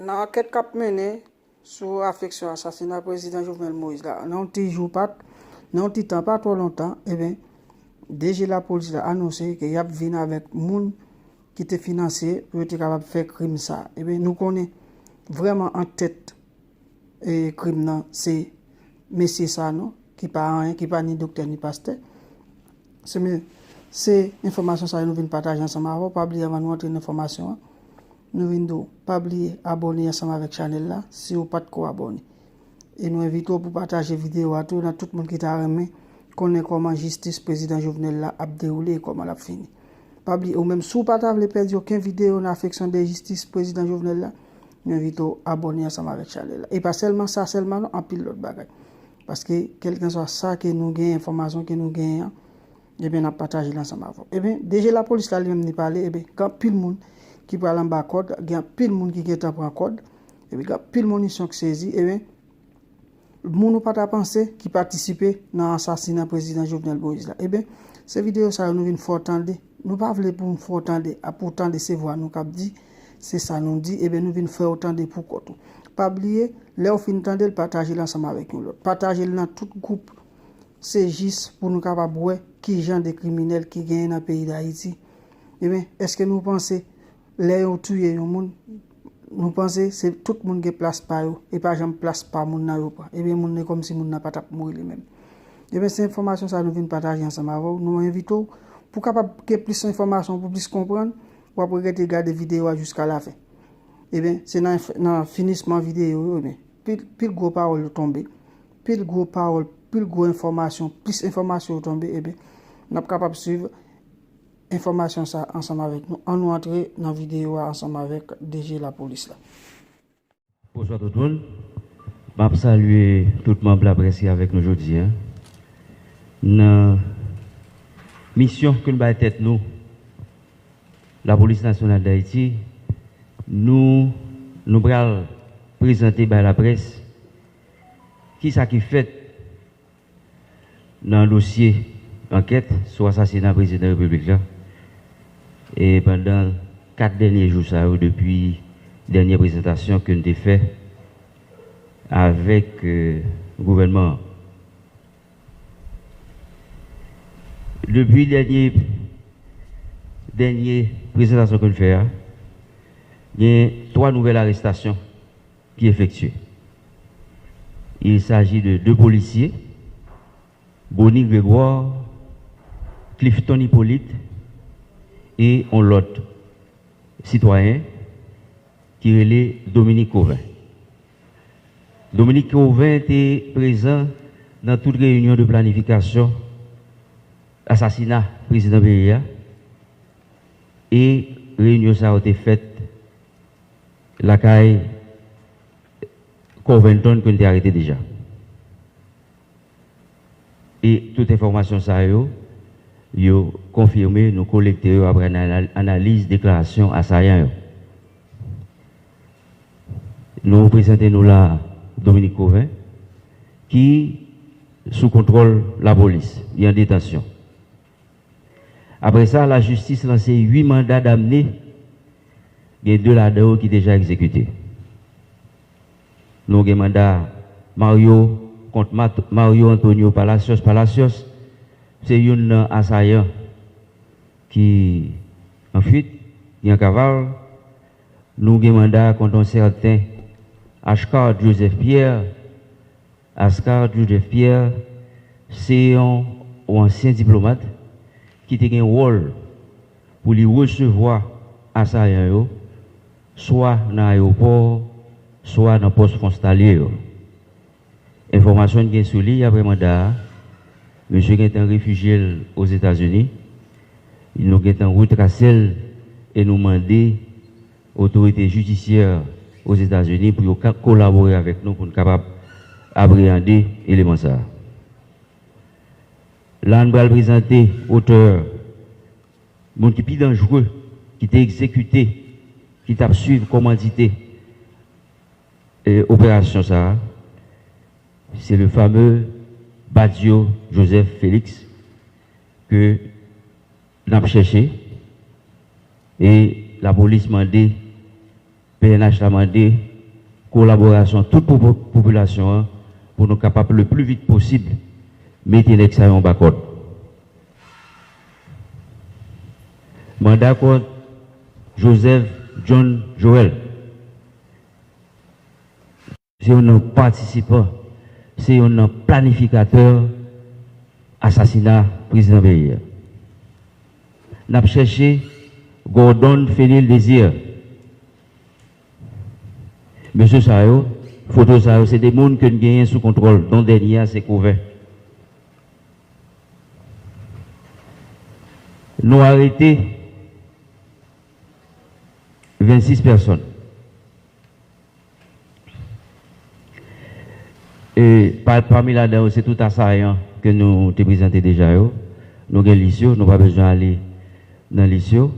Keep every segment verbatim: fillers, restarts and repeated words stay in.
Nan ankèt k ap mennen sou afeksyon asasina prezidan Jovenel Moïse la, nan yon ti jou pa t, nan yon ti tan pa twò lontan, ebyen, D G lapolis la anonse ke y ap vin avèk moun ki te finanse pou yo te kapab fè krim sa. Ebyen, nou konnen vrèman an tèt e, krim nan, se mesye sa non, ki pa anyen, ki pa ni doktè ni pastè. Se men, se enfòmasyon sa yo nou vin pataje ansanm avè w. Pa bliye, anvan nou antre nan enfòmasyon an, nou vin di w, pa bliye abòne ansanm avèk chanèl la, si w pa t ko abòne. E nou envite w pou pataje videyo a tou nan tout moun ki ta renmen konnen kòman jistis prezidan Jovenel la ap dewoule e kòman l ap fini. Pa bliye, ou menm, si w pa ta vle pèdi okenn videyo nan afeksyon de jistis prezidan Jovenel la, nou envite w abòne ansanm avèk chanèl la. E pa sèlman sa sèlman non, anpil lòt bagay. Paske kèlkenswa sa ke nou genyen, enfòmasyon ke nou genyen an, ebyen, n ap pataje l ansanm avè w. Ebyen, D G lapolis la li menm li pale, ebyen, gen anpil moun ki pral anba kòd, gen anpil moun ki gentan pran kòd, ebyen, gen anpil minisyon k sezi, ebyen, moun ou pa ta panse ki patisipe nan asasina prezidan Jovenel Moïse la. Ebyen, se videyo sa yo nou vin fè w tande. Nou pa vle pou n fè w tande, a pou w tande se vwa nou k ap di, se sa nou di, ebyen, nou vin fè w tande pou kont ou. Pa bliye, lè w fin tande l, pataje l ansanm avèk yon lòt. Pataje l nan tout gwoup. Se jis pou nou kapab wè ki jan de kriminèl ki genyen nan peyi Dayiti. Ebyen, èske nou panse lè yo touye yon moun, nou panse se tout moun gen plas pa yo, e pa janm plas pa moun nan yo pran. Ebyen, moun nan kòmsi moun nan pa t ap mouri li menm. Ebyen, se enfòmasyon sa nou vin pataje ansanm avè w. Nou envite w pou kapab gen plis enfòmasyon, pou plis konprann, w ap regrete gade videyo a jiska lafen. Ebyen, se nan, nan finisman videyo yo, ebyen, pil, pil gwo pawòl yo tonbe. Pil gwo pawòl, pil gwo enfòmasyon, plis enfòmasyon yo tonbe, ebyen, n ap kapab swiv enfòmasyon sa ansanm avèk nou. Ann nou antre nan videyo a ansanm avèk D G lapolis la. Bonswa tout moun. M ap salye tout manm laprès ki avèk nou jodi a. Nan misyon ke n bay tèt nou, Lapolis Nasyonal Dayiti, nou, nou pral prezante bay laprès kisa ki fèt nan dosye ankèt sou asasina prezidan repiblik la, e pandan kat dènye jou sa yo, depi dènye prezantasyon ke n te fè avèk, e, gouvènman an. Depi dènye, dènye prezantasyon ke n fè a, gen twa nouvèl arestasyon ki efektye. Il s'agit de deux policiers, Bony Grégoire, Clifton Hippolyte, e yon lòt sitwayen ki rele Dominique Cauvin. Dominique Cauvin te prezan nan tout reyinyon de planifikasyon asasina prezidan peyi a, e reyinyon sa yo te fèt lakay Covington ke n te arete deja. E tout enfòmasyon sa yo, yo konfime, nou kolekte yo apre anal-, analiz deklarasyon asayan yo. Nou prezante nou la Dominique Cauvin, ki sou kontwòl lapolis, li an detansyon. Apre sa, lajistis lanse uit manda damne, gen de ladan yo ki deja egzekite. Nou gen manda Mario kont Mat-, Mario Antonio Palacios Palacios, se youn nan asayan ki an fuit, ki an kaval. Nou gen manda kont yon sèten Ashcard Joseph Pierre. Ashcard Joseph Pierre se yon, yon ansyen diplomat ki te gen wòl pou li resevwa asayan yo, swa nan ayewopò, swa nan pòs fwontalye yo. Enfòmasyon n gen sou li, apre manda a, misye gentan refijye l Ozetazini. Nou gentan retrase l e nou mande otorite jidisyè Ozetazini pou yo ka kolabore avèk nou pou n kapab apreyande eleman sa a. La, n pral prezante otè, moun ki pi danjre, ki te egzekite, ki t ap swiv kòmandite, e, operasyon sa a. Se le fameux Badio Joseph Félix ke n ap chèche e lapolis mande P N H la mande kolaborasyon tout popo- popilasyon an pou nou kapab le pli vit posib mete nèg sa yo anba kòd. Manda kont Joseph John Joel. Se youn nan patisipan, se youn nan planifikatè asasina prezidan peyi a. N ap chèche Gordon Fenil Désir. Mesye sa yo, foto sa yo, se de moun ke n genyen sou kontwòl, dont dènye a se Kouvè. Nou arete vennsis pèsòn. E pa- pami ladan yo, se tout asayan ke nou te prezante deja yo. Nou gen lis yo, nou pa bezwen ale nan lis yo.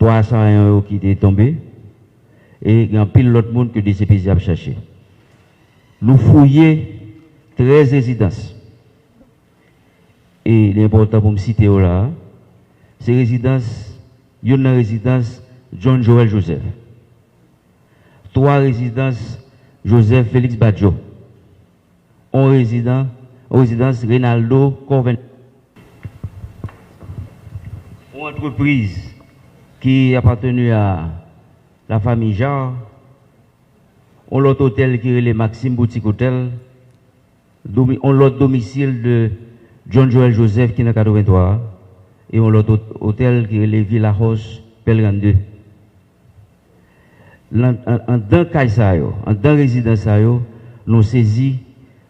Twa asayan yo ki te tonbe, e gen anpil lòt moun ke D C P J ap chache. Nou fouye trèz rezidans. E li enpòtan pou m site yo la a. Se rezidans, youn nan rezidans John Joel Joseph. Twa rezidans Joseph Félix Badio. On rezidan, on rezidans Reynaldo Corven. On antrepriz ki apateni a lafanmi Jar. On lòt otèl ki rele Maxime Boutique Hotel. Domi- on lòt domisil de John Joel Joseph ki nan katrevenntwa a, e on lòt ot- otèl ki rele Villa House Pelgrande. Lan- an- Anndan kay sa yo, anndan rezidans sa yo, nou sezi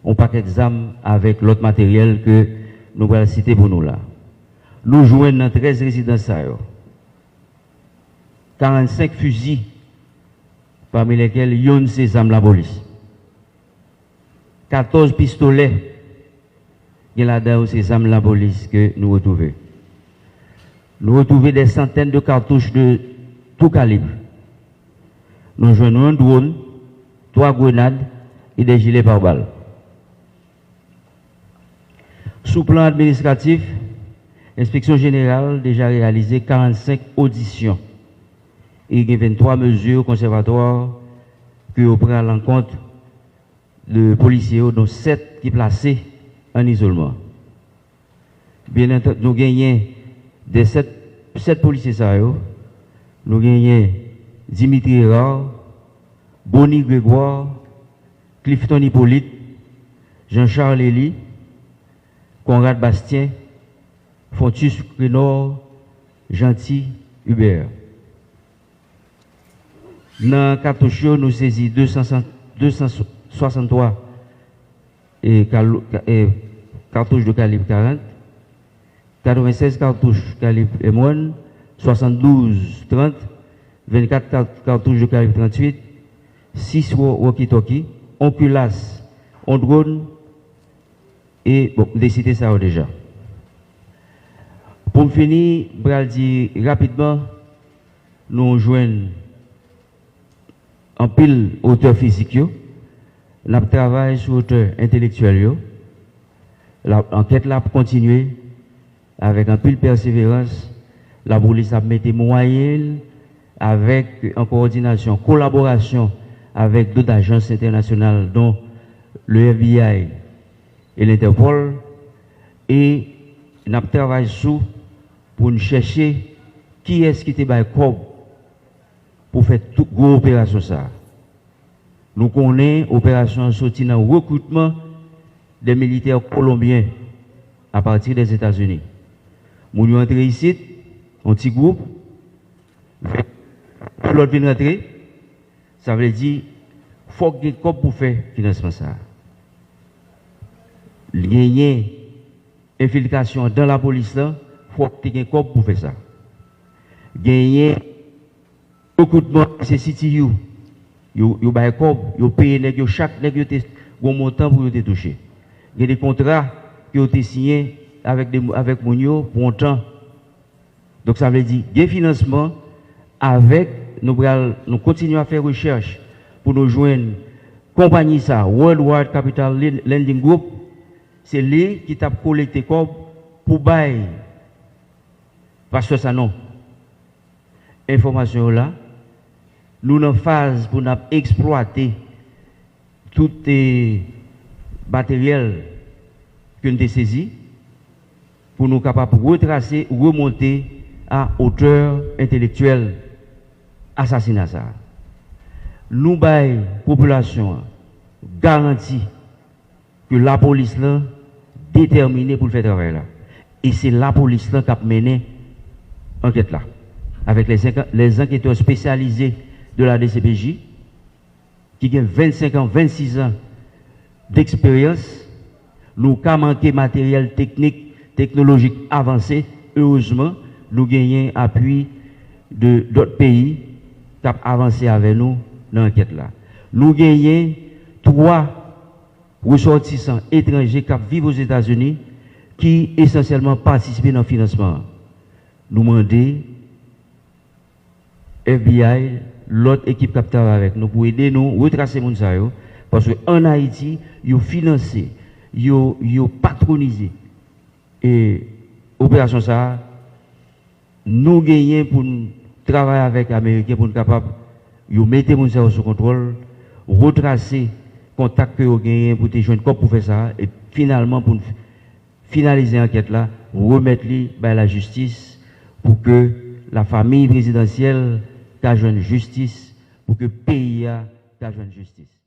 on pakèt zam avèk lòt materyèl ke nou pral site pou nou la. Nou jwenn nan trèz rezidans sa yo karannsenk fizi, pami lèkèl yonn se zam lapolis. Katòz pistolè, gen ladan yo se zam lapolis ke nou retwouve. Nou retwouve des centaines de cartouches de tout calibre. Nou jwenn yon dwòn, twa grenad e de jile pare bal. Sou plan administratif, Enspeksyon Jeneral deja reyalize karannsenk odisyon e gen venntwa mezi konsèvatwa ke yo pran alankont de polisye yo, dont sèt ki plase an izolman. Byen antandi, nou genyen de sèt, sèt polisye sa yo, nou genyen Dimitri Hérard, Bony Grégoire, Clifton Hyppolite, Jean Charles Élie, Conrad Bastien, Fontus Crénor, Jeanty Hubert. Nan katouch yo, nou sezi de san, de san swasanntwa e kalo- ka- e katouch de kalib karant, katrevennsèz katouch kalib M one, swasanndouz trant, vennkat ka- katouch de kalib tranntuit, sis wo- walkie-talkie, on kilas, on dwòn, e, bon, m te site sa yo deja. Pou m fini, m pral di rapidman, nou jwenn anpil otè fizik yo. N ap travay sou otè entelektyèl yo. La- ankèt la ap kontinye avèk anpil pèseverans. Lapolis ap mete mwayen l avèk, an kowòdinasyon, kolaborasyon avèk dòt ajans entènasyonal, dont le F B I e l'Interpol, e n ap travay sou pou n chèche kiyès ki te bay kòb pou fè tout gwo operasyon sa a. Nou konnen operasyon an soti nan rekritman de militè kolonbyen apati dèzetazini. Moun yo antre isit, yon ti gwoup, lòt vin rantre, sa vle di, fòk gen kòb pou fè finansman sa a. Genyen enfiltrasyon anndan lapolis lan, fòk te gen kòb pou fè sa. Genyen rekritman, se C T U, yo, yo bay kòb, yo peye nèg yo, chak nèg yo te gon montan pou yo te touche. Gen de kontra ke yo te siyen avèk de, avèk moun yo pou yon tan. Donk, sa vle di, gen finansman avèk, nou pral, nou kontinye ap fè rechèch pou nou jwenn konpayi sa, Worldwide Capital Len- Lending Group, se li ki t ap kolekte kòb pou bay pastè Sanon. Enfòmasyon yo la, Nou nan faz pou n ap eksplwate tout eh, materyèl ke n te sezi pou nou kapab retrase, remonte a otè entelektyèl asasina sa a. Nou bay popilasyon an garanti ke lapolis lan detèmine pou l fè travay la. E se lapolis lan k ap mennen ankèt la. Avèk les, les enquêteurs spécialisés de la D C P J, ki gen vennsenk an, vennsis an deksperyans, nou ka manke materyèl teknik, teknolojik avanse, erezman, nou genyen apui de dòt peyi k ap avanse avè nou nan ankèt la. Nou genyen twa resòtisan etranje k ap viv Ozetazini ki esansyèlman patisipe nan finansman an. Nou mande F B I, lòt ekip k ap travay avèk nou pou ede nou retrase moun sa yo, paske ann Ayiti, yo finanse, yo, yo patronize e operasyon sa a, nou genyen pou n travay avèk Ameriken pou n kapab, yo mete moun sa yo sou kontwòl, retrase kontak ke yo genyen pou te jwenn kòb pou fè sa a, e finalman pou n finalize ankèt la, remèt li bay lajistis pou ke lafanmi prezidansyèl ka jwenn jistis, pou ke peyi a ka jwenn jistis.